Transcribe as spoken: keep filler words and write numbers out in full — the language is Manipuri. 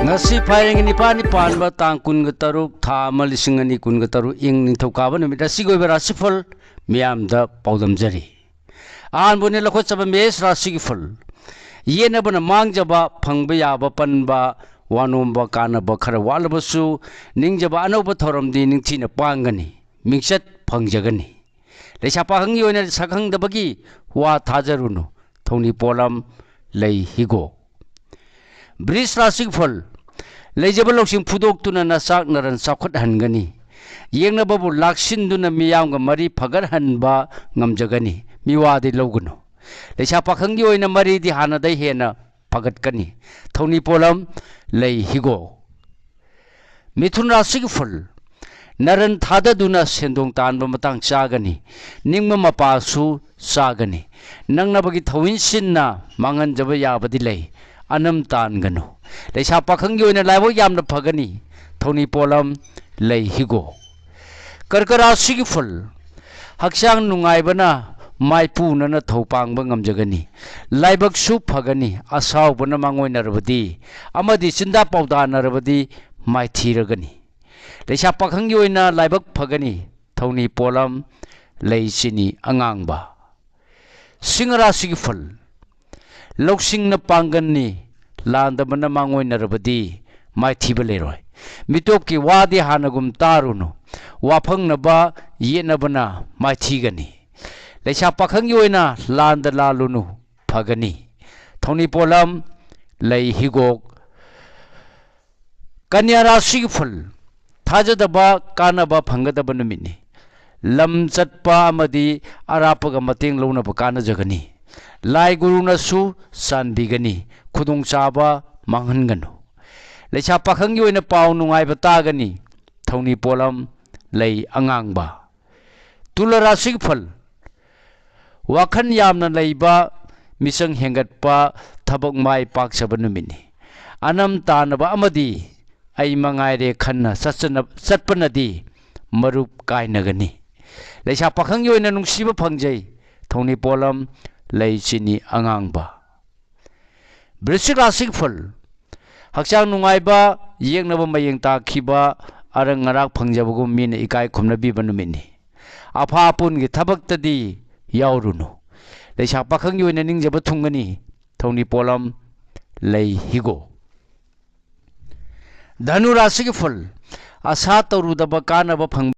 ꯉꯁꯤ ꯐꯥꯏꯔꯦꯟꯒꯤ ꯅꯤꯄꯥꯜꯅꯤ ꯄꯥꯟꯕ ꯇꯥꯡ ꯀꯨꯟꯒ ꯇꯔꯨꯛ, ꯊꯥ ꯑꯃ, ꯂꯤꯁꯤꯡ ꯑꯅꯤ ꯀꯨꯟꯒ ꯇꯔꯨꯛ, ꯏꯪ ꯅꯤꯡꯊꯧꯀꯥꯕ ꯅꯨꯃꯤꯠ ꯑꯁꯤꯒꯤ ꯑꯣꯏꯕ ꯔꯥꯁꯤꯐꯜ ꯃꯤꯌꯥꯝꯗ ꯄꯥꯎꯗꯝꯖꯔꯤ꯫ ꯑꯍꯥꯟꯕꯅꯤ ꯂꯧꯈꯠꯆꯕ ꯃꯦꯁ ꯔꯥꯁꯤꯒꯤ ꯐꯜ꯫ ꯌꯦꯠꯅꯕꯅ ꯃꯥꯡꯖꯕ, ꯐꯪꯕ ꯌꯥꯕ ꯄꯟꯕ, ꯋꯥꯅꯣꯝꯕ ꯀꯥꯟꯅꯕ ꯈꯔ ꯋꯥꯠꯂꯕꯁꯨ ꯅꯤꯡꯖꯕ ꯑꯅꯧꯕ ꯊꯧꯔꯝꯗꯤ ꯅꯤꯡꯊꯤꯅ ꯄꯥꯡꯒꯅꯤ, ꯃꯤꯡꯆꯠ ꯐꯪꯖꯒꯅꯤ꯫ ꯂꯩꯁꯥ ꯄꯥꯈꯪꯒꯤ ꯑꯣꯏꯅ ꯁꯛꯈꯪꯗꯕꯒꯤ ꯋꯥ ꯊꯥꯖꯔꯨꯅꯨ꯫ ꯊꯧꯅꯤ ꯄꯣꯠꯂꯝ ꯂꯩ ꯍꯤꯒꯣꯛ꯫ ꯕ꯭ꯔꯤꯖ ꯔꯥꯁꯤꯒꯤ ꯐꯜ꯫ ꯂꯩꯖꯕ ꯂꯧꯁꯤꯡ ꯐꯨꯗꯣꯛꯇꯨꯅ ꯅꯆꯥꯛ ꯅꯔꯟ ꯆꯥꯎꯈꯠꯍꯟꯒꯅꯤ꯫ ꯌꯦꯡꯅꯕꯕꯨ ꯂꯥꯛꯁꯤꯟꯗꯨꯅ ꯃꯤꯌꯥꯝꯒ ꯃꯔꯤ ꯐꯒꯠꯍꯟꯕ ꯉꯝꯖꯒꯅꯤ꯫ ꯃꯤꯋꯥꯗꯤ ꯂꯧꯒꯅꯨ꯫ ꯂꯩꯁꯥ ꯄꯥꯈꯪꯒꯤ ꯑꯣꯏꯅ ꯃꯔꯤꯗꯤ ꯍꯥꯟꯅꯗꯩ ꯍꯦꯟꯅ ꯐꯒꯠꯀꯅꯤ꯫ ꯊꯧꯅꯤ ꯄꯣꯠꯂꯝ ꯂꯩ ꯍꯤꯒꯣꯛ꯫ ꯃꯤꯊꯨꯟ ꯔꯥꯁꯤꯒꯤ ꯐꯜ꯫ ꯅꯔꯟ ꯊꯥꯗꯗꯨꯅ ꯁꯦꯟꯗꯣꯡ ꯇꯥꯟꯕ ꯃꯇꯥꯡ ꯆꯥꯒꯅꯤ꯫ ꯅꯤꯡꯕ ꯃꯄꯥꯁꯨ ꯆꯥꯒꯅꯤ꯫ ꯅꯪꯅꯕꯒꯤ ꯊꯧꯏꯟꯁꯤꯟꯅ ꯃꯥꯡꯍꯟꯖꯕ ꯌꯥꯕꯗꯤ ꯂꯩ꯫ ꯑꯅꯝ ꯇꯥꯟꯒꯅꯨ꯫ ꯂꯩꯁꯥ ꯄꯥꯈꯪꯒꯤ ꯑꯣꯏꯅ ꯂꯥꯏꯕꯛ ꯌꯥꯝꯅ ꯐꯒꯅꯤ꯫ ꯊꯧꯅꯤ ꯄꯣꯠꯂꯝ ꯂꯩ ꯍꯤꯒꯣꯛ꯫ ꯀꯔꯀ ꯔꯥꯁꯤꯒꯤ ꯐꯜ꯫ ꯍꯛꯆꯥꯡ ꯅꯨꯡꯉꯥꯏꯕꯅ ꯃꯥꯏꯄꯨꯅꯅ ꯊꯧ ꯄꯥꯡꯕ ꯉꯝꯖꯒꯅꯤ꯫ ꯂꯥꯏꯕꯛꯁꯨ ꯐꯒꯅꯤ꯫ ꯑꯁꯥꯎꯕꯅ ꯃꯥꯡꯑꯣꯏꯅꯔꯕꯗꯤ ꯑꯃꯗꯤ ꯆꯤꯟꯗꯥ ꯄꯥꯎꯗꯥꯅꯔꯕꯗꯤ ꯃꯥꯏꯊꯤꯔꯒꯅꯤ꯫ ꯂꯩꯁꯥ ꯄꯥꯈꯪꯒꯤ ꯑꯣꯏꯅ ꯂꯥꯏꯕꯛ ꯐꯒꯅꯤ꯫ ꯊꯧꯅꯤ ꯄꯣꯠꯂꯝ ꯂꯩ ꯆꯤꯅꯤ ꯑꯉꯥꯡꯕ꯫ ꯁꯤꯡꯍ ꯔꯥꯁꯤꯒꯤ ꯐꯜ꯫ ꯂꯧꯁꯤꯡꯅ ꯄꯥꯡꯒꯟꯅꯤ꯫ ꯂꯥꯟꯗꯕꯅ ꯃꯥꯡꯑꯣꯏꯅꯔꯕꯗꯤ ꯃꯥꯏꯊꯤꯕ ꯂꯩꯔꯣꯏ꯫ ꯃꯤꯇꯣꯞꯀꯤ ꯋꯥꯗꯤ ꯍꯥꯟꯅꯒꯨꯝ ꯇꯥꯔꯨꯅꯨ꯫ ꯋꯥꯐꯪꯅꯕ ꯌꯦꯠꯅꯕꯅ ꯃꯥꯏꯊꯤꯒꯅꯤ꯫ ꯂꯩꯁꯥ ꯄꯥꯈꯪꯒꯤ ꯑꯣꯏꯅ ꯂꯥꯟꯗ ꯂꯥꯜꯂꯨꯅꯨ, ꯐꯒꯅꯤ꯫ ꯊꯧꯅꯤ ꯄꯣꯠꯂꯝ ꯂꯩ ꯍꯤꯒꯣꯛ꯫ ꯀꯟꯌꯥ ꯔꯥꯁꯤꯒꯤ ꯐꯜ꯫ ꯊꯥꯖꯗꯕ ꯀꯥꯟꯅꯕ ꯐꯪꯒꯗꯕ ꯅꯨꯃꯤꯠꯅꯤ꯫ ꯂꯝ ꯆꯠꯄ ꯑꯃꯗꯤ ꯑꯔꯥꯞꯄꯒ ꯃꯇꯦꯡ ꯂꯧꯅꯕ ꯀꯥꯟꯅꯖꯒꯅꯤ꯫ ꯂꯥꯏ ꯒꯨꯔꯨꯅꯁꯨ ꯆꯥꯟꯕꯤꯒꯅꯤ꯫ ꯈꯨꯗꯣꯡꯆꯥꯕ ꯃꯥꯡꯍꯟꯒꯅꯨ꯫ ꯂꯩꯁꯥ ꯄꯥꯈꯪꯒꯤ ꯑꯣꯏꯅ ꯄꯥꯎ ꯅꯨꯡꯉꯥꯏꯕ ꯇꯥꯒꯅꯤ꯫ ꯊꯧꯅꯤ ꯄꯣꯠꯂꯝ ꯂꯩ ꯑꯉꯥꯡꯕ꯫ ꯇꯨꯂ ꯔꯥꯁꯤꯒꯤ ꯐꯜ꯫ ꯋꯥꯈꯜ ꯌꯥꯝꯅ ꯂꯩꯕ, ꯃꯤꯆꯪ ꯍꯦꯟꯒꯠꯄ, ꯊꯕꯛ ꯃꯥꯏ ꯄꯥꯛꯆꯕ ꯅꯨꯃꯤꯠꯅꯤ꯫ ꯑꯅꯝ ꯇꯥꯅꯕ ꯑꯃꯗꯤ ꯑꯩ ꯃꯉꯥꯏꯔꯦ ꯈꯟꯅ ꯆꯠꯆꯅ-, ꯆꯠꯄꯅꯗꯤ ꯃꯔꯨꯞ ꯀꯥꯏꯅꯒꯅꯤ꯫ ꯂꯩꯁꯥ ꯄꯥꯈꯪꯒꯤ ꯑꯣꯏꯅ ꯅꯨꯡꯁꯤꯕ ꯐꯪꯖꯩ꯫ ꯊꯧꯅꯤ ꯄꯣꯠꯂꯝ ꯂꯩ ꯆꯤꯅꯤ ꯑꯉꯥꯡꯕ꯫ ꯕ꯭ꯔꯤꯁꯤꯛ ꯔꯥꯁꯤꯒꯤ ꯐꯜ꯫ ꯍꯛꯆꯥꯡ ꯅꯨꯡꯉꯥꯏꯕ, ꯌꯦꯛꯅꯕ ꯃꯌꯦꯡ ꯇꯥꯈꯤꯕ, ꯑꯔꯪ ꯑꯔꯥꯛ ꯐꯪꯖꯕꯒꯨꯝ ꯃꯤꯅ ꯏꯀꯥꯏ ꯈꯨꯝꯅꯕꯤꯕ ꯅꯨꯃꯤꯠꯅꯤ꯫ ꯑꯐꯥ ꯑꯄꯨꯟꯒꯤ ꯊꯕꯛꯇꯗꯤ ꯌꯥꯎꯔꯨꯅꯨ꯫ ꯂꯩꯁꯥ ꯄꯥꯈꯪꯒꯤ ꯑꯣꯏꯅ ꯅꯤꯡꯖꯕ ꯊꯨꯡꯒꯅꯤ꯫ ꯊꯧꯅꯤ ꯄꯣꯠꯂꯝ ꯂꯩ ꯍꯤꯒꯣꯛ꯫ ꯙꯅꯨ ꯔꯥꯁꯤꯒꯤ ꯐꯨꯜ, ꯑꯁꯥ ꯇꯧꯔꯨꯗꯕ ꯀꯥꯟꯅꯕ ꯐꯪꯕ